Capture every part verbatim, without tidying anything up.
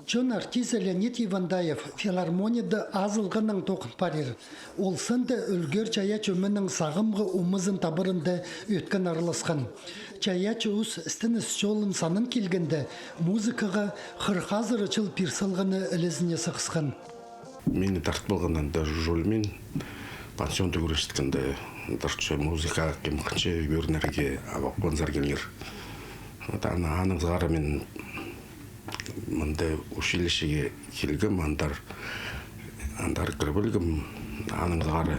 Чон артизі Леонид Ивандаев филармонияда азылғаннаң тоғын парир. Ол санда ӱлгер чайаачы ӧменің сағамғы омазын табарында ӧткін араласхан. Чайаачы ус істеніс чолын санап килгенде, музыкаға хырых азыра чыл пир салғаны ілезіне сығысхан. Мині тартып алған анда Жужуль мин, пансионда ӱгренчеткенде, тартча музыка, кем хынча ӱгренерге, а, вокалзар келгер. Вот аны, аның сығара мин мында училищеге килгем, андар, андар кіріп алғам, аның сығара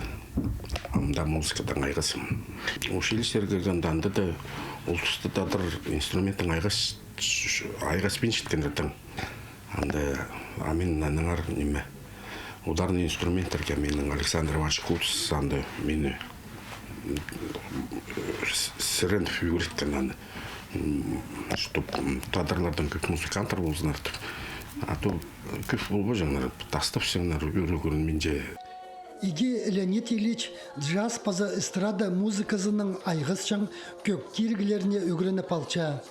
амды музыкадаң айғасым. Училищеге кіргенде анда даа ол туста тадар инструментнең айғас-, айғаспинчатхан иртем. Анда, а мин аннаңар ниме, ударный инструменттерге минің Александр Иванович Куц анда мині, м, с-, сірен ӱгреткен аны. М, чтоб, м, тадарлардаң кӧп музыканттар ползыннар тіп. А то кӧп полбаҷаңнар, тастапчаңнар, ӱгренминче. Иге Леонид Ильич джаз паза эстрада музыказынаң айғасчаң кӧк тиріглерні ӱгреніп алча.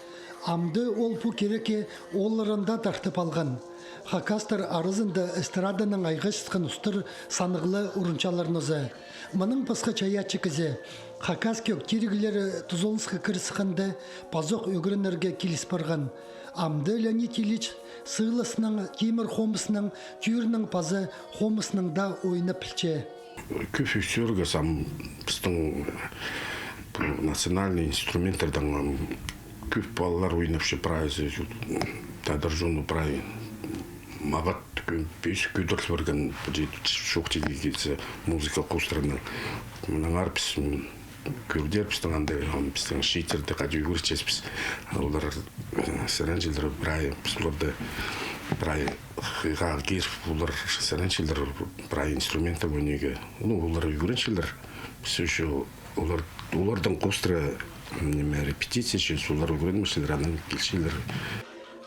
Амды ол пу кирекке оолларын даа тартып алған. Хакастар аразында эстраданаң айғасчатхан устар санығлы урунчалар нооза. Мының пасха чайаачы кізі, хакас кӧк тиріглері тузаланысха кірісхенде, пазох ӱгренерге киліс парған. Амды Леонид Ильич сыыласнаң, тимір хомыснаң, тӱӱрнең паза хомыснаң даа ойнап пілче. Кӧп ӧсчелерге сам пістің, э, пу национальный инструменттердең, м, кӧп палалар ойнапча прайзы, тадар чоны прай мағат кӧ-, пӧзік кӧдіріл парған, пір чоохтирға килзе, музыка хоостыраның. Мынаңар піс, м, кӧрдер пістің анда, ам, пістің чииттерді хайди ӱгретчебіс. Олар, э, сіренчелер прай, піс оларны прай хыйға киріп, олар сіренчелер прай инструментті ойнирға. Ну, олар ӱгренчелер. Піс ещё олар, оларның хоостыра, м, ниме, репетиция чи, олар ӱгренмеҷеңнер, анаң килчелер.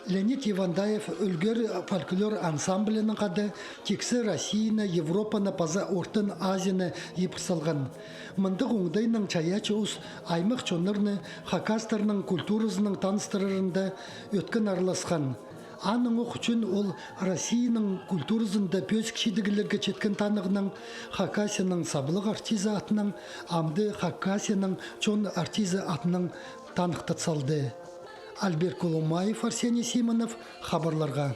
Леонид Ивандаев «Ӱлгер» фольклор ансамблінің хада тиксі Россияны, Европаны паза Ортын Азияны ибіре салған. Мындағ оңдайнаң чайаачы ус аймах чоннарны хакастарның культуразынаң таныстырарында ӧткін араласхан. Аның ох ӱчӱн ол Россияның культуразында пӧзік чидіглерге читкен танығнаң Хакасияның саблығ артизі атынаң, амды Хакасияның чон артизі атынаң таныхтат салды. Альберт Кулумаев, Арсений Симонов, хабарларға.